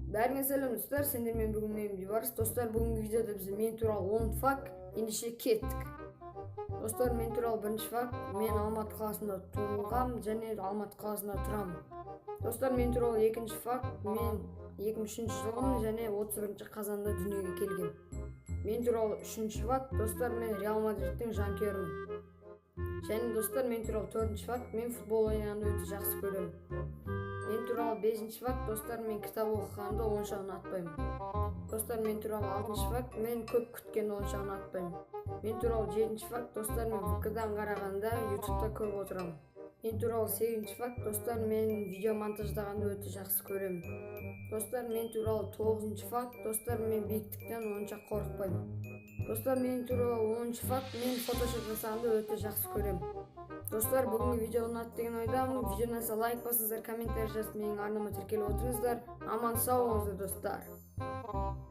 Бәріңе сәлем, достар! Сендермен бүгін мен, Бейбарыс. Достар, бүгінгі видеода біз мен туралы 10 факт. Ендеше кеттік. Достар, мен туралы бірінші факт: мен Алматы қаласында туылғам және Алматы қаласында тұрамын. Достар, мен туралы екінші факт: мен 2003 жылғымын және 31 қазанда дүниеге келгем. Мен туралы үшінші факт: достар, мен Реал Мадридтің жанкүйерімін. Және, достар, мен туралы төртінші факт: мен футбол ойнағанды өте жақсы көремін. Мен туралы бесінші факт: достар, мен кітап оқығанды онша ұнатпаймын. Достар, мен туралы алтыншы факт: мен көп күткенді онша ұнатпаймын. Мен туралы жетінші факт: достар, мен ВК-дан қарағанда Ютубта көп отырамын. Мен туралы сегізінші факт: достар, мен видео монтаждағанды өте жақсы көремін. Достар, мен туралы тоғызыншы факт: достар, мен биіктіктен онша қорықпаймын. Достар, мен туралы 10-шы факт: мен фотошоп жасағанды өте жақсы көремін. Достар, бүгінгі видео ұнады деген ойдамын. Видео ұнаса, лайк басыңыздар, комментарий жазып, менің арнама тіркеліп отырыңыздар. Аман сау болыңыздар, достар!